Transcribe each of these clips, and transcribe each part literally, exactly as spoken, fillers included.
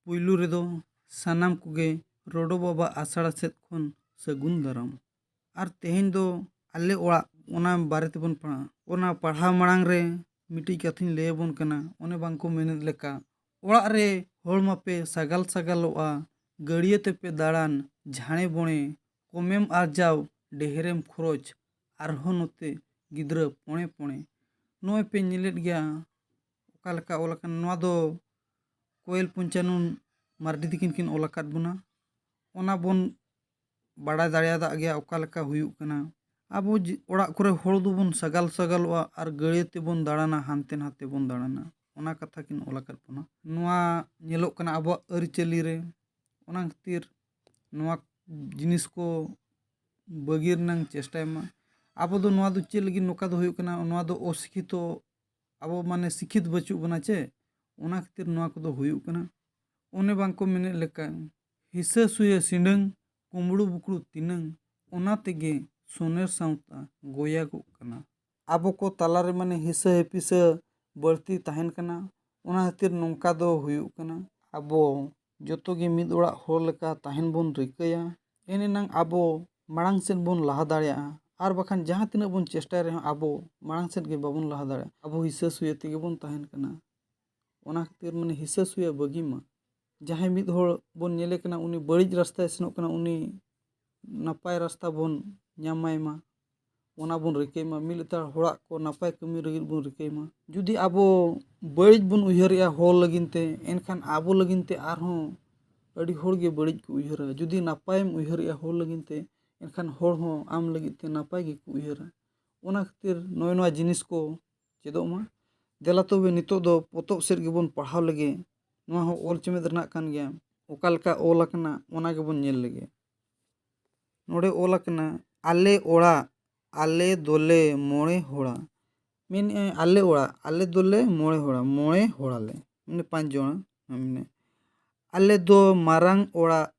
ᱯᱩᱭᱞᱩ ᱨᱮᱫᱚ ᱥᱟᱱᱟᱢ ᱠᱚᱜᱮ ᱨᱚᱰᱚ ᱵᱟᱵᱟ ᱟᱥᱲᱟ ᱥᱮᱫ ᱠᱷᱚᱱ ᱥᱟᱹᱜᱩᱱ ᱫᱟᱨᱟᱢ᱾ ᱟᱨ ᱛᱮᱦᱮᱧ ᱫᱚ ᱟᱞᱮ ᱚᱲᱟᱜ, ᱚᱱᱟ ᱵᱟᱨᱮ ᱛᱮᱵᱚᱱ ᱯᱟᱲᱦᱟᱜᱼᱟ᱾ ᱚᱱᱟ ᱯᱟᱲᱦᱟᱣ ᱢᱟᱲᱟᱝ ᱨᱮ ᱢᱤᱫᱴᱤᱡ ᱠᱟᱛᱷᱟᱧ ᱞᱟᱹᱭ ᱟᱵᱚᱱ ᱠᱟᱱᱟ᱾ ᱚᱱᱮ ᱵᱟᱝ ᱠᱚ ᱢᱮᱱᱮᱫ ᱞᱮᱠᱟ, ᱚᱲᱟᱜ ᱨᱮ ᱦᱚᱲ ᱢᱟᱯᱮ ᱥᱟᱜᱟᱞ ᱥᱟᱜᱟᱞᱚᱜᱼᱟ, ᱜᱟᱹᱲᱭᱟᱹ ᱛᱮᱯᱮ ᱫᱟᱬᱟᱱ ᱡᱷᱟᱲᱮ ᱵᱚᱬᱮ, ᱠᱚᱢᱮᱢ ᱟᱨᱡᱟᱣ ᱰᱷᱮᱨᱮᱢ ᱠᱷᱚᱨᱚᱪ, ᱟᱨᱦᱚᱸ ᱱᱚᱛᱮ ᱜᱤᱫᱽᱨᱟᱹ ᱯᱚᱬᱮ ᱯᱚᱬᱮ᱾ ᱱᱚᱜᱼᱚᱭ ᱯᱮ ᱧᱮᱞᱮᱫ ᱜᱮᱭᱟ ᱚᱠᱟ ᱞᱮᱠᱟ ᱚᱞ ᱟᱠᱟᱱᱟ᱾ ᱱᱚᱣᱟ ᱫᱚ ᱠᱳᱭᱮᱞ ᱯᱚᱧᱪᱟᱱᱚᱱ ᱢᱟᱨᱰᱤ ᱛᱤᱠᱤᱱ ᱠᱤᱱ ᱚᱞ ᱟᱠᱟᱫ ᱵᱚᱱᱟ᱾ ᱚᱱᱟ ᱵᱚᱱ ᱵᱟᱲᱟᱭ ᱫᱟᱲᱮᱭᱟᱫᱟᱜ ᱜᱮᱭᱟ ᱚᱠᱟ ᱞᱮᱠᱟ ᱦᱩᱭᱩᱜ ᱠᱟᱱᱟ᱾ ᱟᱵᱚ ᱡᱤ-, ᱚᱲᱟᱜ ᱠᱚᱨᱮ ᱦᱚᱲ ᱫᱚᱵᱚᱱ ᱥᱟᱜᱟᱞ ᱥᱟᱜᱟᱞᱚᱜᱼᱟ ᱟᱨ ᱜᱟᱹᱲᱭᱟᱹ ᱛᱮᱵᱚᱱ ᱫᱟᱬᱟᱱᱟ, ᱦᱟᱱᱛᱮ ᱱᱟᱛᱮ ᱵᱚᱱ ᱫᱟᱬᱟᱱᱟ᱾ ᱚᱱᱟ ᱠᱟᱛᱷᱟ ᱠᱤᱱ ᱚᱞ ᱟᱠᱟᱫ ᱵᱚᱱᱟ᱾ ᱱᱚᱣᱟ ᱧᱮᱞᱚᱜ ᱠᱟᱱᱟ ᱟᱵᱚᱣᱟᱜ ᱟᱹᱨᱤᱪᱟᱹᱞᱤ ᱨᱮ᱾ ᱚᱱᱟ ᱠᱷᱟᱹᱛᱤᱨ ᱱᱚᱣᱟ ᱡᱤᱱᱤᱥ ᱠᱚ ᱵᱟᱹᱜᱤ ᱨᱮᱱᱟᱝ ᱪᱮᱥᱴᱟᱭ ᱢᱟ᱾ ᱟᱵᱚ ᱫᱚ ᱱᱚᱣᱟ ᱫᱚ ᱪᱮᱫ ᱞᱟᱹᱜᱤᱫ ᱱᱚᱝᱠᱟ ᱫᱚ ᱦᱩᱭᱩᱜ ᱠᱟᱱᱟ? ᱱᱚᱣᱟ ᱫᱚ ᱚᱥᱤᱠᱷᱤᱛᱚ, ᱟᱵᱚ ᱢᱟᱱᱮ ᱥᱤᱠᱷᱤᱛ ᱵᱟᱹᱪᱩᱜ ᱵᱚᱱᱟ ᱪᱮ, ᱚᱱᱟ ᱠᱷᱟᱹᱛᱤᱨ ᱱᱚᱣᱟ ᱠᱚᱫᱚ ᱦᱩᱭᱩᱜ ᱠᱟᱱᱟ᱾ ᱚᱱᱮ ᱵᱟᱝ ᱠᱚ ᱢᱮᱱᱮᱫ ᱞᱮᱠᱟ, ᱦᱤᱥᱟᱹ ᱥᱩᱭᱟᱹ ᱥᱤᱸᱰᱟᱹᱝ, ᱠᱩᱢᱵᱽᱲᱩ ᱵᱩᱠᱲᱩ ᱛᱤᱱᱟᱹᱝ, ᱚᱱᱟ ᱛᱮᱜᱮ ᱥᱚᱱᱮᱨ ᱥᱟᱶᱛᱟ ᱜᱚᱭᱟᱜᱚᱜ ᱠᱟᱱᱟ᱾ ᱟᱵᱚ ᱠᱚ ᱛᱟᱞᱟᱨᱮ ᱢᱟᱱᱮ ᱦᱤᱥᱟᱹ ᱦᱤᱯᱤᱥᱟᱹ ᱵᱟᱹᱲᱛᱤ ᱛᱟᱦᱮᱱ ᱠᱟᱱᱟ, ᱚᱱᱟ ᱠᱷᱟᱹᱛᱤᱨ ᱱᱚᱝᱠᱟ ᱫᱚ ᱦᱩᱭᱩᱜ ᱠᱟᱱᱟ᱾ ᱟᱵᱚ ᱡᱚᱛᱚ ᱜᱮ ᱢᱤᱫ ᱚᱲᱟᱜ ᱦᱚᱲ ᱞᱮᱠᱟ ᱛᱟᱦᱮᱱ ᱵᱚᱱ ᱨᱤᱠᱟᱹᱭᱟ, ᱮᱱ ᱮᱱᱟᱝ ᱟᱵᱚ ᱢᱟᱲᱟᱝ ᱥᱮᱫ ᱵᱚᱱ ᱞᱟᱦᱟ ᱫᱟᱲᱮᱭᱟᱜᱼᱟ᱾ ᱟᱨ ᱵᱟᱠᱷᱟᱱ ᱡᱟᱦᱟᱸ ᱛᱤᱱᱟᱹᱜ ᱵᱚᱱ ᱪᱮᱥᱴᱟᱭ ᱨᱮᱦᱚᱸ ᱟᱵᱚ ᱢᱟᱲᱟᱝ ᱥᱮᱫ ᱜᱮ ᱵᱟᱵᱚᱱ ᱞᱟᱦᱟ ᱫᱟᱲᱮᱭᱟᱜᱼᱟ᱾ ᱟᱵᱚ ᱦᱤᱥᱟᱹ ᱥᱩᱭᱟᱹ ᱛᱮᱜᱮ ᱵᱚᱱ ᱛᱟᱦᱮᱱ ᱠᱟᱱᱟ᱾ ᱚᱱᱟ ᱠᱷᱟᱹᱛᱤᱨ ᱢᱟᱱᱮ ᱦᱤᱥᱟᱹ ᱥᱩᱭᱟᱹ ᱵᱟᱹᱜᱤ ᱢᱟ᱾ ᱡᱟᱦᱟᱸᱭ ᱢᱤᱫ ᱦᱚᱲ ᱵᱚᱱ ᱧᱮᱞᱮ ᱠᱟᱱᱟ, ᱩᱱᱤ ᱵᱟᱹᱲᱤᱡ ᱨᱟᱥᱛᱟᱭ ᱥᱮᱱᱚᱜ ᱠᱟᱱᱟ, ᱩᱱᱤ ᱱᱟᱯᱟᱭ ᱨᱟᱥᱛᱟ ᱵᱚᱱ ᱧᱟᱢᱟᱭ ᱢᱟ, ᱚᱱᱟ ᱵᱚᱱ ᱨᱤᱠᱟᱹᱭ ᱢᱟ᱾ ᱢᱤᱫ ᱞᱮᱛᱟᱲ ᱦᱚᱲᱟᱜ ᱠᱚ ᱱᱟᱯᱟᱭ ᱠᱟᱹᱢᱤ ᱞᱟᱹᱜᱤᱫ ᱵᱚᱱ ᱨᱤᱠᱟᱹᱭ ᱢᱟ᱾ ᱡᱩᱫᱤ ᱟᱵᱚ ᱵᱟᱹᱲᱤᱡ ᱵᱚᱱ ᱩᱭᱦᱟᱹᱨᱮᱜᱼᱟ ᱦᱚᱲ ᱞᱟᱹᱜᱤᱫ ᱛᱮ, ᱮᱱᱠᱷᱟᱱ ᱟᱵᱚ ᱞᱟᱹᱜᱤᱫ ᱛᱮ ᱟᱨᱦᱚᱸ ᱟᱹᱰᱤ ᱦᱚᱲ ᱜᱮ ᱵᱟᱹᱲᱤᱡ ᱠᱚ ᱩᱭᱦᱟᱹᱨᱟ᱾ ᱡᱩᱫᱤ ᱱᱟᱯᱟᱭᱮᱢ ᱩᱭᱦᱟᱹᱨᱮᱜᱼᱟ ᱦᱚᱲ ᱞᱟᱹᱜᱤᱫ ᱛᱮ, ᱮᱱᱠᱷᱟᱱ ᱦᱚᱲ ᱦᱚᱸ ᱟᱢ ᱞᱟᱹᱜᱤᱫ ᱛᱮ ᱱᱟᱯᱟᱭ ᱜᱮᱠᱚ ᱩᱭᱦᱟᱹᱨᱟ᱾ ᱚᱱᱟ ᱠᱷᱟᱹᱛᱤᱨ ᱱᱚᱜᱼᱚᱭ ᱱᱚᱣᱟ ᱡᱤᱱᱤᱥ ᱠᱚ ᱪᱮᱫᱚᱜ ᱢᱟ᱾ ᱫᱮᱞᱟ ᱛᱚᱵᱮ ᱱᱤᱛᱚᱜ ᱫᱚ ᱯᱚᱛᱚᱵ ᱥᱮᱫ ᱜᱮᱵᱚᱱ ᱯᱟᱲᱦᱟᱣ ᱞᱮᱜᱮ᱾ ᱱᱚᱣᱟ ᱦᱚᱸ ᱚᱞ ᱪᱮᱢᱮᱫ ᱨᱮᱱᱟᱜ ᱠᱟᱱ ᱜᱮᱭᱟ᱾ ᱚᱠᱟ ᱞᱮᱠᱟ ᱚᱞ ᱟᱠᱟᱱᱟ, ᱚᱱᱟ ᱜᱮᱵᱚᱱ ᱧᱮᱞ ᱞᱮᱜᱮ᱾ ᱱᱚᱰᱮ ᱚᱞ ᱟᱠᱟᱱᱟ, "ᱟᱞᱮ ᱚᱲᱟᱜ, ᱟᱞᱮ ᱫᱚᱞᱮ ᱢᱚᱬᱮ ᱦᱚᱲᱟ᱾" ᱢᱮᱱᱮᱫᱼᱟᱭ, "ᱟᱞᱮ ᱚᱲᱟᱜ, ᱟᱞᱮ ᱫᱚᱞᱮ ᱢᱚᱬᱮ ᱦᱚᱲᱟ, ᱢᱚᱬᱮ ᱦᱚᱲᱟᱞᱮ", ᱢᱟᱱᱮ ᱯᱟᱸᱪ ᱡᱚᱱᱟ᱾ ᱢᱟᱱᱮ, "ᱟᱞᱮ ᱫᱚ ᱢᱟᱨᱟᱝ ᱚᱲᱟᱜ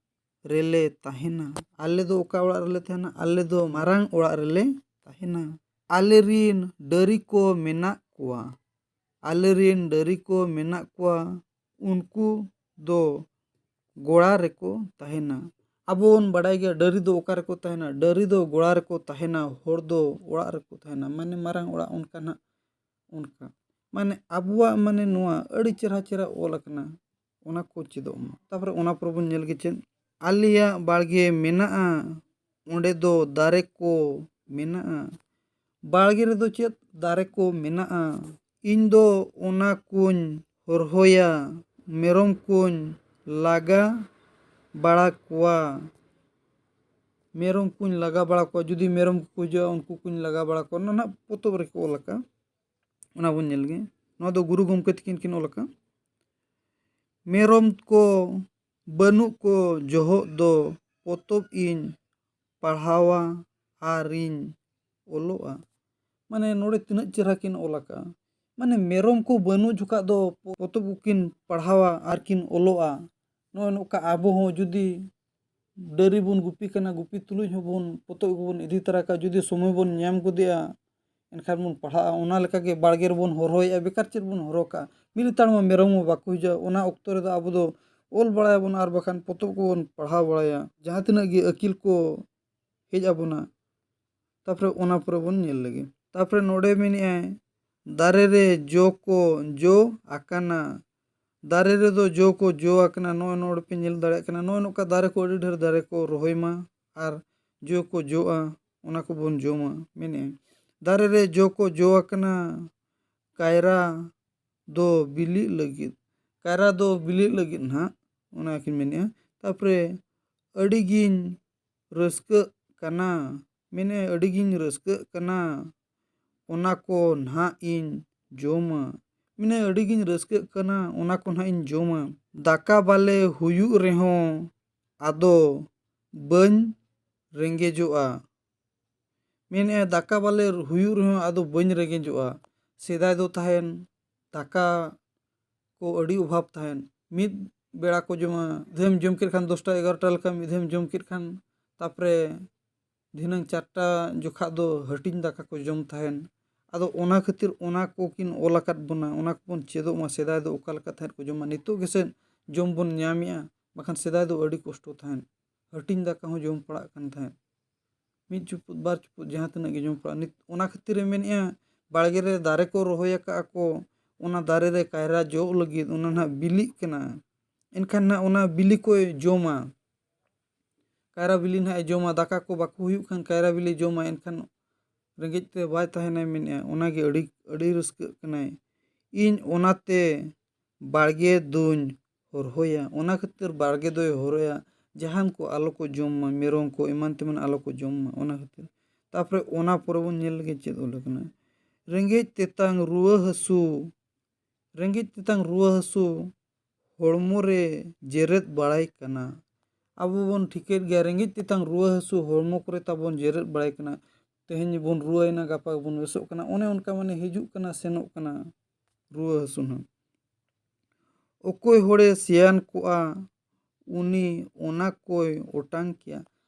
ᱨᱮᱞᱮ ᱛᱟᱦᱮᱱᱟ᱾" ᱟᱞᱮ ᱫᱚ ᱚᱠᱟ ᱚᱲᱟᱜ ᱨᱮᱞᱮ ᱛᱟᱦᱮᱱᱟ? ᱟᱞᱮ ᱫᱚ ᱢᱟᱨᱟᱝ ᱚᱲᱟᱜ ᱨᱮᱞᱮ ᱛᱟᱦᱮᱱᱟ᱾ ᱟᱞᱮ ᱨᱤᱱ ᱰᱟᱹᱨᱤ ᱠᱚ ᱢᱮᱱᱟᱜ ᱠᱚᱣᱟ᱾ ᱟᱞᱮ ᱨᱤᱱ ᱰᱟᱹᱨᱤ ᱠᱚ ᱢᱮᱱᱟᱜ ᱠᱚᱣᱟ᱾ ᱩᱱᱠᱩ ᱫᱚ ᱜᱚᱲᱟ ᱨᱮᱠᱚ ᱛᱟᱦᱮᱱᱟ᱾ ᱟᱵᱚ ᱵᱚᱱ ᱵᱟᱰᱟᱭ ᱜᱮᱭᱟ, ᱰᱟᱹᱨᱤ ᱫᱚ ᱚᱠᱟ ᱨᱮᱠᱚ ᱛᱟᱦᱮᱱᱟ? ᱰᱟᱹᱨᱤ ᱫᱚ ᱜᱚᱲᱟ ᱨᱮᱠᱚ ᱛᱟᱦᱮᱱᱟ, ᱦᱚᱲ ᱫᱚ ᱚᱲᱟᱜ ᱨᱮᱠᱚ ᱛᱟᱦᱮᱱᱟ, ᱢᱟᱱᱮ ᱢᱟᱨᱟᱝ ᱚᱲᱟᱜ ᱚᱱᱠᱟ ᱱᱟᱜ, ᱚᱱᱠᱟ᱾ ᱢᱟᱱᱮ ᱟᱵᱚᱣᱟᱜ ᱢᱟᱱᱮ ᱱᱚᱣᱟ ᱟᱹᱰᱤ ᱪᱮᱦᱨᱟ ᱪᱮᱦᱨᱟ ᱚᱞ ᱟᱠᱟᱱᱟ, ᱚᱱᱟ ᱠᱚ ᱪᱮᱫᱚᱜ ᱢᱟ᱾ ᱛᱟᱯᱚᱨᱮ ᱚᱱᱟ ᱯᱚᱨᱮ ᱵᱚᱱ ᱧᱮᱞ ᱜᱮ ᱪᱮᱫ, ᱟᱞᱮᱭᱟᱜ ᱵᱟᱲᱜᱮ ᱢᱮᱱᱟᱜᱼᱟ, ᱚᱸᱰᱮ ᱫᱚ ᱫᱟᱨᱮ ᱠᱚ ᱢᱮᱱᱟᱜᱼᱟ᱾ ᱵᱟᱲᱜᱮ ᱨᱮᱫᱚ ᱪᱮᱫ ᱫᱟᱨᱮ ᱠᱚ ᱢᱮᱱᱟᱜᱼᱟ? ᱤᱧ ᱫᱚ ᱚᱱᱟ ᱠᱚᱧ ᱦᱚᱨᱦᱚᱭᱟ, ᱢᱮᱨᱚᱢ ᱠᱚᱧ ᱞᱟᱜᱟ ᱵᱟᱲᱟ ᱠᱚᱣᱟ᱾ ᱢᱮᱨᱚᱢ ᱠᱚᱧ ᱞᱟᱜᱟ ᱵᱟᱲᱟ ᱠᱚᱣᱟ, ᱡᱩᱫᱤ ᱢᱮᱨᱚᱢ ᱠᱚᱠᱚ ᱦᱤᱡᱩᱜᱼᱟ, ᱩᱱᱠᱩ ᱠᱚᱧ ᱞᱟᱜᱟ ᱵᱟᱲᱟ ᱠᱚᱣᱟ᱾ ᱚᱱᱟ ᱱᱟᱦᱟᱜ ᱯᱚᱛᱚᱵ ᱨᱮᱠᱚ ᱚᱞ ᱟᱠᱟᱫ, ᱚᱱᱟ ᱵᱚᱱ ᱧᱮᱞ ᱜᱮ᱾ ᱱᱚᱣᱟ ᱫᱚ ᱜᱩᱨᱩ ᱜᱚᱢᱠᱮ ᱛᱟᱹᱠᱤᱱ ᱠᱤᱱ ᱚᱞ ᱟᱠᱟᱫ᱾ ᱢᱮᱨᱚᱢ ᱠᱚ ᱵᱟᱹᱱᱩᱜ ᱠᱚ ᱡᱚᱦᱚᱜ ᱫᱚ ᱯᱚᱛᱚᱵ ᱤᱧ ᱯᱟᱲᱦᱟᱣᱟ ᱟᱨᱤᱧ ᱚᱞᱚᱜᱼᱟ᱾ ᱢᱟᱱᱮ ᱱᱚᱰᱮ ᱛᱤᱱᱟᱹᱜ ᱪᱮᱦᱨᱟ ᱠᱤᱱ ᱚᱞ ᱟᱠᱟᱫᱼᱟ᱾ ᱢᱟᱱᱮ ᱢᱮᱨᱚᱢ ᱠᱚ ᱵᱟᱹᱱᱩᱜ ᱡᱚᱠᱷᱟᱜ ᱫᱚ ᱯᱚᱛᱚᱵ ᱠᱚᱠᱤᱱ ᱯᱟᱲᱦᱟᱣᱟ ᱟᱨ ᱠᱤᱱ ᱚᱞᱚᱜᱼᱟ᱾ ᱱᱚᱜᱼᱚᱭ ᱱᱚᱝᱠᱟ ᱟᱵᱚ ᱦᱚᱸ ᱡᱩᱫᱤ ᱰᱟᱹᱨᱤ ᱵᱚᱱ ᱜᱩᱯᱤ ᱠᱟᱱᱟ, ᱜᱩᱯᱤ ᱛᱩᱞᱩᱡ ᱦᱚᱸᱵᱚᱱ ᱯᱚᱛᱚᱵ ᱠᱚᱵᱚᱱ ᱤᱫᱤ ᱛᱚᱨᱟ ᱠᱟᱜᱼᱟ, ᱡᱩᱫᱤ ᱥᱚᱢᱚᱭ ᱵᱚᱱ ᱧᱟᱢ ᱜᱚᱫᱮᱜᱼᱟ, ᱮᱱᱠᱷᱟᱱ ᱵᱚᱱ ᱯᱟᱲᱦᱟᱜᱼᱟ᱾ ᱚᱱᱟ ᱞᱮᱠᱟᱜᱮ ᱵᱟᱲᱜᱮ ᱨᱮᱵᱚᱱ ᱦᱚᱨᱦᱚᱭᱮᱜᱼᱟ, ᱵᱮᱠᱟᱨ ᱪᱮᱫ ᱵᱚᱱ ᱦᱚᱨᱦᱚ ᱠᱟᱜᱼᱟ? ᱢᱤᱫ ᱞᱮᱛᱟᱲ ᱢᱟ ᱢᱮᱨᱚᱢ ᱦᱚᱸ ᱵᱟᱠᱚ ᱦᱤᱡᱩᱜᱼᱟ᱾ ᱚᱱᱟ ᱚᱠᱛᱚ ᱨᱮᱫᱚ ᱟᱵᱚ ᱫᱚ ᱚᱞ ᱵᱟᱲᱟᱭᱟᱵᱚᱱ ᱟᱨ ᱵᱟᱠᱷᱟᱱ ᱯᱚᱛᱚᱵ ᱠᱚᱵᱚᱱ ᱯᱟᱲᱦᱟᱣ ᱵᱟᱲᱟᱭᱟ, ᱡᱟᱦᱟᱸ ᱛᱤᱱᱟᱹᱜ ᱜᱮ ᱟᱹᱠᱤᱞ ᱠᱚ ᱦᱮᱡ ᱟᱵᱚᱱᱟ᱾ ᱛᱟᱯᱚᱨᱮ ᱚᱱᱟ ᱯᱚᱨᱮ ᱵᱚᱱ ᱧᱮᱞ ᱞᱮᱜᱮ᱾ ᱛᱟᱯᱚᱨᱮ ᱱᱚᱰᱮ ᱢᱮᱱᱮᱜᱼᱟᱭ, ᱫᱟᱨᱮ ᱨᱮ ᱡᱚ ᱠᱚ ᱡᱚ ᱟᱠᱟᱱᱟ᱾ ᱫᱟᱨᱮ ᱨᱮᱫᱚ ᱡᱚ ᱠᱚ ᱡᱚ ᱟᱠᱟᱱᱟ᱾ ᱱᱚᱜᱼᱚᱭ ᱱᱚᱰᱮ ᱯᱮ ᱧᱮᱞ ᱫᱟᱲᱮᱭᱟᱜ ᱠᱟᱱᱟ, ᱱᱚᱜᱼᱚᱭ ᱱᱚᱝᱠᱟ ᱫᱟᱨᱮ ᱠᱚ ᱟᱹᱰᱤ ᱰᱷᱮᱨ ᱫᱟᱨᱮ ᱠᱚ ᱨᱚᱦᱚᱭ ᱢᱟ ᱟᱨ ᱡᱚ ᱠᱚ ᱡᱚᱜᱼᱟ, ᱚᱱᱟ ᱠᱚᱵᱚᱱ ᱡᱚᱢᱟ᱾ ᱢᱮᱱᱮᱜᱼᱟᱭ, ᱫᱟᱨᱮ ᱨᱮ ᱡᱚ ᱠᱚ ᱡᱚ ᱟᱠᱟᱱᱟ, ᱠᱟᱭᱨᱟ ᱫᱚ ᱵᱤᱞᱤᱜ ᱞᱟᱹᱜᱤᱫ, ᱠᱟᱭᱨᱟ ᱫᱚ ᱵᱤᱞᱤᱜ ᱞᱟᱹᱜᱤᱫ ᱱᱟᱦᱟᱜ, ᱚᱱᱟ ᱠᱤᱱ ᱢᱮᱱᱮᱜᱼᱟ᱾ ᱛᱟᱯᱚᱨᱮ ᱟᱹᱰᱤᱜᱤᱧ ᱨᱟᱹᱥᱠᱟᱹᱜ ᱠᱟᱱᱟ, ᱢᱮᱱᱮ ᱟᱹᱰᱤᱜᱤᱧ ᱨᱟᱹᱥᱠᱟᱹᱜ ᱠᱟᱱᱟ, ᱚᱱᱟ ᱠᱚ ᱱᱟᱦᱟᱜ ᱤᱧ ᱡᱚᱢᱟ᱾ ᱢᱮᱱᱮ ᱟᱹᱰᱤᱜᱤᱧ ᱨᱟᱹᱥᱠᱟᱹᱜ ᱠᱟᱱᱟ, ᱚᱱᱟ ᱠᱚ ᱱᱟᱦᱟᱜ ᱤᱧ ᱡᱚᱢᱟ᱾ ᱫᱟᱠᱟ ᱵᱟᱞᱮ ᱦᱩᱭᱩᱜ ᱨᱮᱦᱚᱸ ᱟᱫᱚ ᱵᱟᱹᱧ ᱨᱮᱸᱜᱮᱡᱚᱜᱼᱟ᱾ ᱢᱮᱱᱮᱫᱼᱟᱭ, ᱫᱟᱠᱟ ᱵᱟᱞᱮ ᱦᱩᱭᱩᱜ ᱨᱮᱦᱚᱸ ᱟᱫᱚ ᱵᱟᱹᱧ ᱨᱮᱸᱜᱮᱡᱚᱜᱼᱟ᱾ ᱥᱮᱫᱟᱭ ᱫᱚ ᱛᱟᱦᱮᱱ ᱫᱟᱠᱟ ᱠᱚ ᱟᱹᱰᱤ ᱚᱵᱷᱟᱵᱽ ᱛᱟᱦᱮᱱ᱾ ᱢᱤᱫ ᱵᱮᱲᱟ ᱠᱚ ᱡᱚᱢᱟ, ᱢᱤᱫ ᱫᱷᱟᱣᱮᱢ ᱡᱚᱢ ᱠᱮᱫ ᱠᱷᱟᱱ ᱫᱚᱥᱴᱟ ᱮᱜᱟᱨᱚᱴᱟ ᱞᱮᱠᱟ ᱢᱤᱫ ᱫᱷᱟᱣᱮᱢ ᱡᱚᱢ ᱠᱮᱫ ᱠᱷᱟᱱ, ᱛᱟᱯᱚᱨᱮ ᱫᱷᱤᱱᱟᱹᱝ ᱪᱟᱨᱴᱟ ᱡᱚᱠᱷᱟᱜ ᱫᱚ ᱦᱟᱹᱴᱤᱧ ᱫᱟᱠᱟ ᱠᱚ ᱡᱚᱢ ᱛᱟᱦᱮᱱ᱾ ᱟᱫᱚ ᱚᱱᱟ ᱠᱷᱟᱹᱛᱤᱨ ᱚᱱᱟ ᱠᱚᱠᱤᱱ ᱚᱞ ᱟᱠᱟᱫ ᱵᱚᱱᱟ, ᱚᱱᱟ ᱠᱚᱵᱚᱱ ᱪᱮᱫᱚᱜ ᱢᱟ, ᱥᱮᱫᱟᱭ ᱫᱚ ᱚᱠᱟ ᱞᱮᱠᱟ ᱛᱟᱦᱮᱸᱫ ᱠᱚ ᱡᱚᱢᱟ᱾ ᱱᱤᱛᱚᱜ ᱜᱮᱥᱮ ᱡᱚᱢ ᱵᱚᱱ ᱧᱟᱢᱮᱜᱼᱟ᱾ ᱵᱟᱠᱷᱟᱱ ᱥᱮᱫᱟᱭ ᱫᱚ ᱟᱹᱰᱤ ᱠᱚᱥᱴᱚ ᱛᱟᱦᱮᱸᱫ, ᱦᱟᱹᱴᱤᱧ ᱫᱟᱠᱟ ᱦᱚᱸ ᱡᱚᱢ ᱯᱟᱲᱟᱜ ᱠᱟᱱ ᱛᱟᱦᱮᱸᱫ᱾ ᱢᱤᱫ ᱪᱩᱯᱩᱫ ᱵᱟᱨ ᱪᱩᱯᱩᱫ ᱡᱟᱦᱟᱸ ᱛᱤᱱᱟᱹᱜ ᱜᱮ ᱡᱚᱢ ᱯᱟᱲᱟᱜ᱾ ᱱᱤᱛ ᱚᱱᱟ ᱠᱷᱟᱹᱛᱤᱨᱮ ᱢᱮᱱᱮᱫᱼᱟ, ᱵᱟᱲᱜᱮ ᱨᱮ ᱫᱟᱨᱮ ᱠᱚ ᱨᱚᱦᱚᱭ ᱟᱠᱟᱫᱼᱟ ᱠᱚ, ᱚᱱᱟ ᱫᱟᱨᱮ ᱨᱮ ᱠᱟᱭᱨᱟ ᱡᱚᱜ ᱞᱟᱹᱜᱤᱫ, ᱚᱱᱟ ᱱᱟᱦᱟᱜ ᱵᱤᱞᱤᱜ ᱠᱟᱱᱟ᱾ ᱮᱱᱠᱷᱟᱱ ᱱᱟᱦᱟᱜ ᱚᱱᱟ ᱵᱤᱞᱤ ᱠᱚᱭ ᱡᱚᱢᱟ, ᱠᱟᱭᱨᱟ ᱵᱤᱞᱤ ᱱᱟᱦᱟᱜ ᱮ ᱡᱚᱢᱟ, ᱫᱟᱠᱟ ᱠᱚ ᱵᱟᱠᱚ ᱦᱩᱭᱩᱜ ᱠᱷᱟᱱ ᱠᱟᱭᱨᱟ ᱵᱤᱞᱤ ᱡᱚᱢᱟ, ᱮᱱᱠᱷᱟᱱ ᱨᱮᱸᱜᱮᱡ ᱛᱮ ᱵᱟᱭ ᱛᱟᱦᱮᱱᱟᱭ ᱢᱮᱱᱮᱫᱼᱟ᱾ ᱚᱱᱟᱜᱮ ᱟᱹᱰᱤ, ᱟᱹᱰᱤ ᱨᱟᱹᱥᱠᱟᱹᱜ ᱠᱟᱱᱟᱭ᱾ ᱤᱧ ᱚᱱᱟᱛᱮ ᱵᱟᱲᱜᱮ ᱫᱩᱧ ᱦᱚᱨᱦᱚᱭᱟ, ᱚᱱᱟ ᱠᱷᱟᱹᱛᱤᱨ ᱵᱟᱲᱜᱮ ᱫᱚᱭ ᱦᱚᱨᱦᱚᱭᱟ, ᱡᱟᱦᱟᱱ ᱠᱚ ᱟᱞᱚ ᱠᱚ ᱡᱚᱢ ᱢᱟ, ᱢᱮᱨᱚᱢ ᱠᱚ ᱮᱢᱟᱱ ᱛᱮᱢᱟᱱ ᱟᱞᱚ ᱠᱚ ᱡᱚᱢ ᱢᱟ, ᱚᱱᱟ ᱠᱷᱟᱹᱛᱤᱨ᱾ ᱛᱟᱨᱯᱚᱨᱮ ᱚᱱᱟ ᱯᱚᱨᱮ ᱵᱚᱱ ᱧᱮᱞ ᱞᱮᱜᱮ ᱪᱮᱫ ᱚᱞ ᱟᱠᱟᱱᱟ᱾ ᱨᱮᱸᱜᱮᱡ ᱛᱮᱛᱟᱝ ᱨᱩᱣᱟᱹ ᱦᱟᱹᱥᱩ, ᱨᱮᱸᱜᱮᱡ ᱛᱮᱛᱟᱝ ᱨᱩᱣᱟᱹ ᱦᱟᱹᱥᱩ ᱦᱚᱲᱢᱚ ᱨᱮ ᱡᱮᱨᱮᱫ ᱵᱟᱲᱟᱭ ᱠᱟᱱᱟ᱾ ᱟᱵᱚ ᱵᱚᱱ ᱴᱷᱤᱠᱟᱹᱭᱮᱫ ᱜᱮᱭᱟ, ᱨᱮᱸᱜᱮᱡ ᱛᱮᱛᱟᱝ ᱨᱩᱣᱟᱹ ᱦᱟᱹᱥᱩ ᱦᱚᱲᱢᱚ ᱠᱚᱨᱮ ᱛᱟᱵᱚᱱ ᱡᱮᱨᱮᱫ ᱵᱟᱲᱟᱭ ᱠᱟᱱᱟ᱾ ᱛᱮᱦᱮᱧ ᱵᱚᱱ ᱨᱩᱣᱟᱹᱭᱮᱱᱟ, ᱜᱟᱯᱟ ᱵᱚᱱ ᱵᱮᱥᱚᱜ ᱠᱟᱱᱟ, ᱚᱱᱮ ᱚᱱᱠᱟ ᱢᱟᱱᱮ ᱦᱤᱡᱩᱜ ᱠᱟᱱᱟ, ᱥᱮᱱᱚᱜ ᱠᱟᱱᱟ ᱨᱩᱣᱟᱹ ᱦᱟᱹᱥᱩ ᱦᱚᱸ᱾ ᱚᱠᱚᱭ ᱦᱚᱲᱮ ᱥᱮᱭᱟᱱ ᱠᱚᱜᱼᱟ, ᱩᱱᱤ ᱚᱱᱟ ᱠᱚᱭ ᱚᱴᱟᱝ ᱠᱮᱭᱟ᱾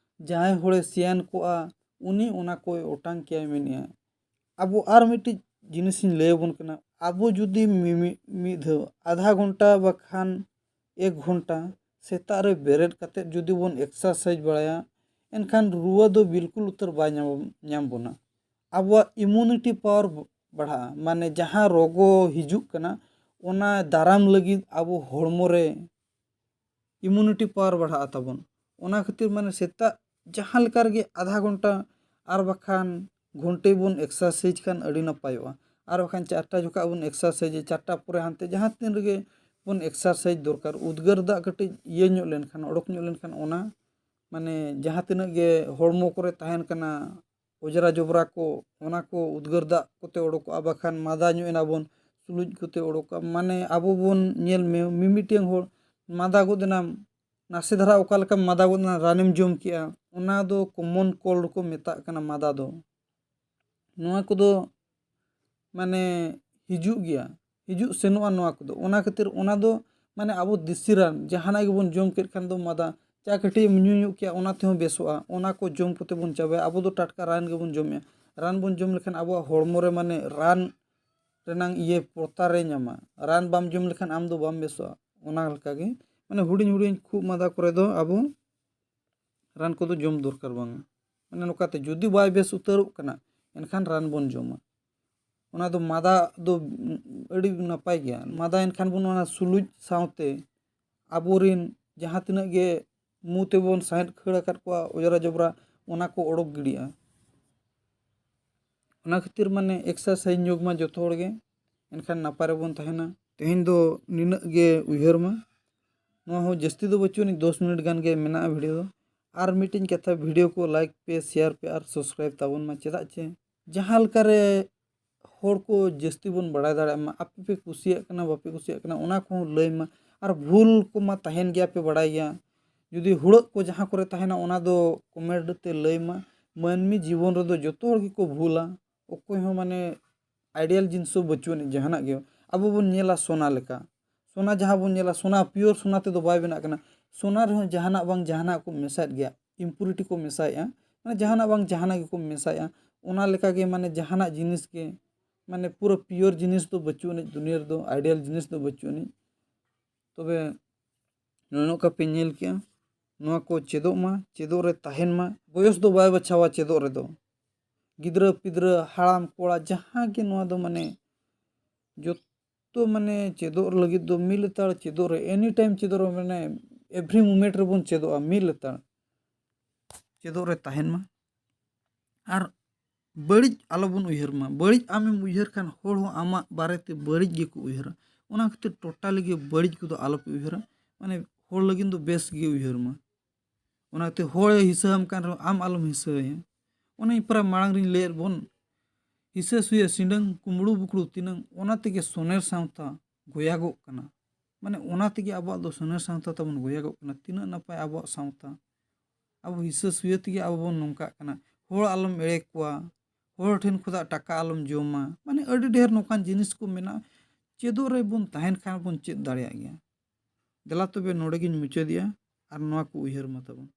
ᱡᱟᱦᱟᱸᱭ ᱦᱚᱲᱮ ᱥᱮᱭᱟᱱ ᱠᱚᱜᱼᱟ, ᱩᱱᱤ ᱚᱱᱟ ᱠᱚᱭ ᱚᱴᱟᱝ ᱠᱮᱭᱟᱭ ᱢᱮᱱᱮᱜᱼᱟ᱾ ᱟᱵᱚ ᱟᱨ ᱢᱤᱫᱴᱤᱡ ᱡᱤᱱᱤᱥᱤᱧ ᱞᱟᱹᱭ ᱟᱵᱚᱱ ᱠᱟᱱᱟ᱾ ᱟᱵᱚ ᱡᱩᱫᱤ ᱢᱤᱢᱤᱫ, ᱢᱤᱫ ᱫᱷᱟᱣ ᱟᱫᱷᱟ ᱜᱷᱚᱱᱴᱟ ᱵᱟᱠᱷᱟᱱ ᱮᱠ ᱜᱷᱚᱱᱴᱟ ᱥᱮᱛᱟᱜ ᱨᱮ ᱵᱮᱨᱮᱫ ᱠᱟᱛᱮᱫ ᱡᱩᱫᱤ ᱵᱚᱱ ᱮᱠᱥᱟᱨᱥᱟᱭᱤᱡᱽ ᱵᱟᱲᱟᱭᱟ, ᱮᱱᱠᱷᱟᱱ ᱨᱩᱣᱟᱹ ᱫᱚ ᱵᱤᱞᱠᱩᱞ ᱩᱛᱟᱹᱨ ᱵᱟᱭ ᱧᱟᱢ, ᱧᱟᱢ ᱵᱚᱱᱟ᱾ ᱟᱵᱚᱣᱟᱜ ᱤᱢᱩᱱᱤᱴᱤ ᱯᱟᱣᱟᱨ ᱵᱟᱲᱦᱟᱜᱼᱟ, ᱢᱟᱱᱮ ᱡᱟᱦᱟᱸ ᱨᱳᱜᱚ ᱦᱤᱡᱩᱜ ᱠᱟᱱᱟ, ᱚᱱᱟ ᱫᱟᱨᱟᱢ ᱞᱟᱹᱜᱤᱫ ᱟᱵᱚ ᱦᱚᱲᱢᱚ ᱨᱮ ᱤᱢᱩᱱᱤᱴᱤ ᱯᱟᱣᱟᱨ ᱵᱟᱲᱦᱟᱜᱼᱟ ᱛᱟᱵᱚᱱ᱾ ᱚᱱᱟ ᱠᱷᱟᱹᱛᱤᱨ ᱢᱟᱱᱮ ᱥᱮᱛᱟᱜ ᱡᱟᱦᱟᱸ ᱞᱮᱠᱟ ᱨᱮᱜᱮ ᱟᱫᱷᱟ ᱜᱷᱚᱱᱴᱟ ᱟᱨ ᱵᱟᱠᱷᱟᱱ ᱜᱷᱚᱱᱴᱮ ᱵᱚᱱ ᱮᱠᱥᱟᱨᱥᱟᱭᱤᱡᱽ ᱠᱷᱟᱱ ᱟᱹᱰᱤ ᱱᱟᱯᱟᱭᱚᱜᱼᱟ᱾ ᱟᱨ ᱵᱟᱠᱷᱟᱱ ᱪᱟᱨᱴᱟ ᱡᱚᱠᱷᱚᱱ ᱵᱚᱱ ᱮᱠᱥᱟᱨᱥᱟᱭᱤᱡᱽ, ᱪᱟᱨᱴᱟ ᱯᱚᱨᱮ ᱦᱟᱱᱛᱮ ᱡᱟᱦᱟᱸ ᱛᱤᱱ ᱨᱮᱜᱮ ᱵᱚᱱ ᱮᱠᱥᱟᱨᱥᱟᱭᱤᱡᱽ ᱫᱚᱨᱠᱟᱨ, ᱩᱫᱽᱜᱟᱹᱨ ᱫᱟᱜ ᱠᱟᱹᱴᱤᱡ ᱤᱭᱟᱹ ᱧᱚᱜ ᱞᱮᱱᱠᱷᱟᱱ, ᱚᱰᱚᱠ ᱧᱚᱜ ᱞᱮᱱᱠᱷᱟᱱ, ᱚᱱᱟ ᱢᱟᱱᱮ ᱡᱟᱦᱟᱸ ᱛᱤᱱᱟᱹᱜ ᱜᱮ ᱦᱚᱲᱢᱚ ᱠᱚᱨᱮ ᱛᱟᱦᱮᱱ ᱠᱟᱱᱟ ᱚᱡᱽᱨᱟ ᱡᱚᱵᱽᱨᱟ ᱠᱚ, ᱚᱱᱟ ᱠᱚ ᱩᱫᱽᱜᱟᱹᱨ ᱫᱟᱜ ᱠᱚᱛᱮ ᱚᱰᱚᱠᱚᱜᱼᱟ, ᱵᱟᱠᱷᱟᱱ ᱢᱟᱫᱟ ᱧᱚᱜ ᱮᱱᱟ ᱵᱚᱱ, ᱥᱩᱞᱩᱡ ᱠᱚᱛᱮ ᱚᱰᱚᱠᱚᱜᱼᱟ᱾ ᱢᱟᱱᱮ ᱟᱵᱚ ᱵᱚᱱ ᱧᱮᱞ ᱢᱮ, ᱢᱤᱢᱤᱫᱴᱟᱝ ᱦᱚᱲ ᱢᱟᱫᱟ ᱜᱚᱫ ᱮᱱᱟᱢ, ᱱᱟᱥᱮ ᱫᱷᱟᱨᱟ ᱚᱠᱟ ᱞᱮᱠᱟᱢ ᱢᱟᱫᱟ ᱜᱚᱫ ᱮᱱᱟ, ᱨᱟᱱᱮᱢ ᱡᱚᱢ ᱠᱮᱜᱼᱟ, ᱚᱱᱟ ᱫᱚ ᱠᱚᱢᱚᱱ ᱠᱳᱞᱰ ᱠᱚ ᱢᱮᱛᱟᱜ ᱠᱟᱱᱟ ᱢᱟᱫᱟ ᱫᱚ᱾ ᱱᱚᱣᱟ ᱠᱚᱫᱚ ᱢᱟᱱᱮ ᱦᱤᱡᱩᱜ ᱜᱮᱭᱟ, ᱦᱤᱡᱩᱜ ᱥᱮᱱᱚᱜᱼᱟ ᱱᱚᱣᱟ ᱠᱚᱫᱚ᱾ ᱚᱱᱟ ᱠᱷᱟᱹᱛᱤᱨ ᱚᱱᱟ ᱫᱚ ᱢᱟᱱᱮ ᱟᱵᱚ ᱫᱮᱥᱤ ᱨᱟᱱ, ᱡᱟᱦᱟᱱᱟᱜ ᱜᱮᱵᱚᱱ ᱡᱚᱢ ᱠᱮᱫ ᱠᱷᱟᱱ ᱫᱚ ᱢᱟᱫᱟ, ᱪᱟ ᱠᱟᱹᱴᱤᱡ ᱮᱢ ᱧᱩ ᱧᱚᱜ ᱠᱮᱜᱼᱟ, ᱚᱱᱟ ᱛᱮᱦᱚᱸ ᱵᱮᱥᱚᱜᱼᱟ᱾ ᱚᱱᱟ ᱠᱚ ᱡᱚᱢ ᱠᱟᱛᱮ ᱵᱚᱱ ᱪᱟᱵᱟᱭᱟ᱾ ᱟᱵᱚ ᱫᱚ ᱴᱟᱴᱠᱟ ᱨᱟᱱ ᱜᱮᱵᱚᱱ ᱡᱚᱢᱮᱜᱼᱟ᱾ ᱨᱟᱱ ᱵᱚᱱ ᱡᱚᱢ ᱞᱮᱠᱷᱟᱱ ᱟᱵᱚᱣᱟᱜ ᱦᱚᱲᱢᱚ ᱨᱮ ᱢᱟᱱᱮ ᱨᱟᱱ ᱨᱮᱱᱟᱝ ᱤᱭᱟᱹ ᱯᱚᱲᱛᱟ ᱨᱮ ᱧᱟᱢᱟ᱾ ᱨᱟᱱ ᱵᱟᱢ ᱡᱚᱢ ᱞᱮᱠᱷᱟᱱ ᱟᱢ ᱫᱚ ᱵᱟᱢ ᱵᱮᱥᱚᱜᱼᱟ᱾ ᱚᱱᱟ ᱞᱮᱠᱟᱜᱮ ᱢᱟᱱᱮ ᱦᱩᱰᱤᱧ ᱦᱩᱰᱤᱧ ᱠᱷᱩᱜ ᱢᱟᱸᱫᱟ ᱠᱚᱨᱮ ᱫᱚ ᱟᱵᱚ ᱨᱟᱱ ᱠᱚᱫᱚ ᱡᱚᱢ ᱫᱚᱨᱠᱟᱨ ᱵᱟᱝᱟ᱾ ᱢᱟᱱᱮ ᱱᱚᱝᱠᱟᱛᱮ ᱡᱩᱫᱤ ᱵᱟᱭ ᱵᱮᱥ ᱩᱛᱟᱹᱨᱚᱜ ᱠᱟᱱᱟ, ᱮᱱᱠᱷᱟᱱ ᱨᱟᱱ ᱵᱚᱱ ᱡᱚᱢᱟ᱾ ᱚᱱᱟ ᱫᱚ ᱢᱟᱫᱟ ᱫᱚ ᱟᱹᱰᱤ ᱱᱟᱯᱟᱭ ᱜᱮᱭᱟ᱾ ᱢᱟᱫᱟ ᱮᱱᱠᱷᱟᱱ ᱵᱚᱱ ᱚᱱᱟ ᱥᱩᱞᱩᱡ ᱥᱟᱶᱛᱮ ᱟᱵᱚᱨᱮᱱ ᱡᱟᱦᱟᱸ ᱛᱤᱱᱟᱹᱜ ᱜᱮ ᱢᱩ ᱛᱮᱵᱚᱱ ᱥᱟᱦᱮᱫ ᱠᱷᱟᱹᱲ ᱟᱠᱟᱫ ᱠᱚᱣᱟ ᱚᱡᱽᱨᱟ ᱡᱚᱵᱽᱨᱟ, ᱚᱱᱟ ᱠᱚ ᱚᱰᱚᱠ ᱜᱤᱰᱤᱜᱼᱟ᱾ ᱚᱱᱟ ᱠᱷᱟᱹᱛᱤᱨ ᱢᱟᱱᱮ ᱮᱠᱥᱟᱨᱥᱟᱭᱤᱡᱽ ᱧᱚᱜ ᱢᱟ ᱡᱚᱛᱚ ᱦᱚᱲ ᱜᱮ, ᱮᱱᱠᱷᱟᱱ ᱱᱟᱯᱟᱭ ᱨᱮᱵᱚᱱ ᱛᱟᱦᱮᱱᱟ᱾ ᱛᱮᱦᱮᱧ ᱫᱚ ᱱᱤᱱᱟᱹᱜ ᱜᱮ ᱩᱭᱦᱟᱹᱨ ᱢᱟ᱾ ᱱᱚᱣᱟ ᱦᱚᱸ ᱡᱟᱹᱥᱛᱤ ᱫᱚ ᱵᱟᱹᱪᱩᱜ ᱟᱹᱱᱤᱡ, ᱫᱚᱥ ᱢᱤᱱᱤᱴ ᱜᱟᱱ ᱜᱮ ᱢᱮᱱᱟᱜᱼᱟ ᱵᱷᱤᱰᱤᱭᱳ ᱫᱚ᱾ ᱟᱨ ᱢᱤᱫᱴᱮᱱ ᱠᱟᱛᱷᱟ, ᱵᱷᱤᱰᱤᱭᱳ ᱠᱚ ᱞᱟᱭᱤᱠ ᱯᱮ, ᱥᱮᱭᱟᱨ ᱯᱮ ᱟᱨ ᱥᱟᱵᱥᱠᱨᱟᱭᱤᱵ ᱛᱟᱵᱚᱱ ᱢᱟ᱾ ᱪᱮᱫᱟᱜ ᱪᱮ ᱡᱟᱦᱟᱸ ᱞᱮᱠᱟᱨᱮ ᱦᱚᱲ ᱠᱚ ᱡᱟᱹᱥᱛᱤ ᱵᱚᱱ ᱵᱟᱲᱟᱭ ᱫᱟᱲᱮᱭᱟᱜ ᱢᱟ, ᱟᱯᱮ ᱯᱮ ᱠᱩᱥᱤᱭᱟᱜ ᱠᱟᱱᱟ ᱵᱟᱯᱮ ᱠᱩᱥᱤᱭᱟᱜ ᱠᱟᱱᱟ ᱚᱱᱟ ᱠᱚᱦᱚᱸ ᱞᱟᱹᱭ ᱢᱟ᱾ ᱟᱨ ᱵᱷᱩᱞ ᱠᱚᱢᱟ ᱛᱟᱦᱮᱱ ᱜᱮᱭᱟ, ᱯᱮ ᱵᱟᱲᱟᱭ ᱜᱮᱭᱟ᱾ ᱡᱩᱫᱤ ᱦᱩᱲᱟᱹᱜ ᱠᱚ ᱡᱟᱦᱟᱸ ᱠᱚᱨᱮ ᱛᱟᱦᱮᱱᱟ ᱚᱱᱟ ᱫᱚ ᱠᱚᱢᱮᱱᱴ ᱛᱮ ᱞᱟᱹᱭ ᱢᱟ᱾ ᱢᱟᱹᱱᱢᱤ ᱡᱤᱵᱚᱱ ᱨᱮᱫᱚ ᱡᱚᱛᱚ ᱦᱚᱲ ᱜᱮᱠᱚ ᱵᱷᱩᱞᱟ, ᱚᱠᱚᱭ ᱦᱚᱸ ᱢᱟᱱᱮ ᱟᱭᱰᱤᱭᱟᱞ ᱡᱤᱱᱤᱥ ᱫᱚ ᱵᱟᱹᱪᱩᱜ ᱟᱹᱱᱤᱡ ᱡᱟᱦᱟᱱᱟᱜ ᱜᱮ᱾ ᱟᱵᱚ ᱵᱚᱱ ᱧᱮᱞᱟ ᱥᱳᱱᱟ ᱞᱮᱠᱟ, ᱥᱳᱱᱟ ᱡᱟᱦᱟᱸ ᱵᱚᱱ ᱧᱮᱞᱟ, ᱥᱳᱱᱟ ᱯᱤᱭᱳᱨ ᱥᱳᱱᱟ ᱛᱮᱫᱚ ᱵᱟᱭ ᱵᱮᱱᱟᱜ ᱠᱟᱱᱟ᱾ ᱥᱳᱱᱟ ᱨᱮᱦᱚᱸ ᱡᱟᱦᱟᱱᱟᱜ ᱵᱟᱝ ᱡᱟᱦᱟᱱᱟᱜ ᱠᱚ ᱢᱮᱥᱟᱭᱮᱫ ᱜᱮᱭᱟ, ᱤᱢᱯᱩᱨᱤᱴᱤ ᱠᱚ ᱢᱮᱥᱟᱭᱮᱫᱼᱟ, ᱢᱟᱱᱮ ᱡᱟᱦᱟᱱᱟᱜ ᱵᱟᱝ ᱡᱟᱦᱟᱱᱟᱜ ᱜᱮᱠᱚ ᱢᱮᱥᱟᱭᱮᱫᱼᱟ᱾ ᱚᱱᱟ ᱞᱮᱠᱟᱜᱮ ᱢᱟᱱᱮ ᱡᱟᱦᱟᱱᱟᱜ ᱡᱤᱱᱤᱥ ᱜᱮ ᱢᱟᱱᱮ ᱯᱩᱨᱟᱹ ᱯᱤᱭᱳᱨ ᱡᱤᱱᱤᱥ ᱫᱚ ᱵᱟᱹᱪᱩᱜ ᱟᱹᱱᱤᱡ, ᱫᱩᱱᱤᱭᱟᱹ ᱨᱮᱫᱚ ᱟᱭᱰᱤᱭᱟᱞ ᱡᱤᱱᱤᱥ ᱫᱚ ᱵᱟᱹᱪᱩᱜ ᱟᱹᱱᱤᱡ᱾ ᱛᱚᱵᱮ ᱱᱚᱜᱼᱚ ᱱᱚᱝᱠᱟ ᱯᱮ ᱧᱮᱞ ᱠᱮᱜᱼᱟ, ᱱᱚᱣᱟ ᱠᱚ ᱪᱮᱫᱚᱜ ᱢᱟ, ᱪᱮᱫᱚᱜ ᱨᱮ ᱛᱟᱦᱮᱱ ᱢᱟ᱾ ᱵᱚᱭᱚᱥ ᱫᱚ ᱵᱟᱭ ᱵᱟᱪᱷᱟᱣᱟ ᱪᱮᱫᱚᱜ ᱨᱮᱫᱚ᱾ ᱜᱤᱫᱽᱨᱟᱹ ᱯᱤᱫᱽᱨᱟᱹ ᱦᱟᱲᱟᱢ ᱠᱚᱲᱟ ᱡᱟᱦᱟᱸ ᱜᱮ ᱱᱚᱣᱟ ᱫᱚ ᱢᱟᱱᱮ ᱡᱚᱛᱚ ᱢᱟᱱᱮ ᱪᱮᱫᱚᱜ ᱞᱟᱹᱜᱤᱫ ᱫᱚ ᱢᱤᱫ ᱞᱮᱛᱟᱲ ᱪᱮᱫᱚᱜ ᱨᱮ, ᱮᱱᱤ ᱴᱟᱭᱤᱢ ᱪᱮᱫᱚᱜ ᱨᱮ, ᱢᱟᱱᱮ ᱮᱵᱷᱨᱤ ᱢᱩᱢᱮᱱᱴ ᱨᱮᱵᱚᱱ ᱪᱮᱫᱚᱜᱼᱟ, ᱢᱤᱫ ᱞᱮᱛᱟᱲ ᱪᱮᱫᱚᱜ ᱨᱮ ᱛᱟᱦᱮᱱ ᱢᱟ᱾ ᱟᱨ ᱵᱟᱹᱲᱤᱡ ᱟᱞᱚᱵᱚᱱ ᱩᱭᱦᱟᱹᱨ ᱢᱟ᱾ ᱵᱟᱹᱲᱤᱡ ᱟᱢᱮᱢ ᱩᱭᱦᱟᱹᱨ ᱠᱷᱟᱱ ᱦᱚᱲ ᱦᱚᱸ ᱟᱢᱟᱜ ᱵᱟᱨᱮᱛᱮ ᱵᱟᱹᱲᱤᱡ ᱜᱮᱠᱚ ᱩᱭᱦᱟᱹᱨᱟ᱾ ᱚᱱᱟ ᱠᱷᱟᱹᱛᱤᱨ ᱴᱳᱴᱟᱞᱤ ᱜᱮ ᱵᱟᱹᱲᱤᱡ ᱠᱚᱫᱚ ᱟᱞᱚᱯᱮ ᱩᱭᱦᱟᱹᱨᱟ᱾ ᱢᱟᱱᱮ ᱦᱚᱲ ᱞᱟᱹᱜᱤᱫ ᱫᱚ ᱵᱮᱥ ᱜᱮ ᱩᱭᱦᱟᱹᱨ ᱢᱟ᱾ ᱚᱱᱟᱛᱮ ᱦᱚᱲᱮ ᱦᱤᱥᱟᱹᱣᱟᱢ ᱠᱟᱱ ᱨᱮᱦᱚᱸ ᱟᱢ ᱟᱞᱚᱢ ᱦᱤᱥᱟᱹᱣᱟᱭᱟ᱾ ᱚᱱᱮ ᱯᱟᱨᱟ ᱢᱟᱲᱟᱝ ᱨᱤᱧ ᱞᱟᱹᱭᱟᱫ ᱵᱚᱱ, ᱦᱤᱥᱟᱹ ᱥᱩᱭᱟᱹ ᱥᱤᱸᱰᱟᱹᱝ ᱠᱩᱢᱵᱽᱲᱩ ᱵᱩᱠᱲᱩ ᱛᱤᱱᱟᱹᱝ, ᱚᱱᱟ ᱛᱮᱜᱮ ᱥᱚᱱᱮᱨ ᱥᱟᱶᱛᱟ ᱜᱚᱭᱟᱜᱚᱜ ᱠᱟᱱᱟ᱾ ᱢᱟᱱᱮ ᱚᱱᱟ ᱛᱮᱜᱮ ᱟᱵᱚᱣᱟᱜ ᱫᱚ ᱥᱚᱱᱮᱨ ᱥᱟᱶᱛᱟ ᱛᱟᱵᱚᱱ ᱜᱚᱭᱟᱜᱚᱜ ᱠᱟᱱᱟ᱾ ᱛᱤᱱᱟᱹᱜ ᱱᱟᱯᱟᱭ ᱟᱵᱚᱣᱟᱜ ᱥᱟᱶᱛᱟ᱾ ᱟᱵᱚ ᱦᱤᱥᱟᱹ ᱥᱩᱭᱟᱹ ᱛᱮᱜᱮ ᱟᱵᱚ ᱵᱚᱱ ᱱᱚᱝᱠᱟᱜ ᱠᱟᱱᱟ᱾ ᱦᱚᱲ ᱟᱞᱚᱢ ᱮᱲᱮ ᱠᱚᱣᱟ, ᱦᱚᱲ ᱴᱷᱮᱱ ᱠᱷᱚᱱᱟᱜ ᱴᱟᱠᱟ ᱟᱞᱚᱢ ᱡᱚᱢᱟ, ᱢᱟᱱᱮ ᱟᱹᱰᱤ ᱰᱷᱮᱨ ᱱᱚᱝᱠᱟᱱ ᱡᱤᱱᱤᱥ ᱠᱚ ᱢᱮᱱᱟᱜᱼᱟ᱾ ᱪᱮᱫᱚᱜ ᱨᱮ ᱵᱚᱱ ᱛᱟᱦᱮᱱ ᱠᱷᱟᱱ ᱵᱚᱱ ᱪᱮᱫ ᱫᱟᱲᱮᱭᱟᱜ ᱜᱮᱭᱟ᱾ ᱫᱮᱞᱟ ᱛᱚᱵᱮ ᱱᱚᱰᱮ ᱜᱤᱧ ᱢᱩᱪᱟᱹᱫᱮᱜᱼᱟ, ᱟᱨ ᱱᱚᱣᱟ ᱠᱚ ᱩᱭᱦᱟᱹᱨ ᱢᱟ ᱛᱟᱵᱚᱱ᱾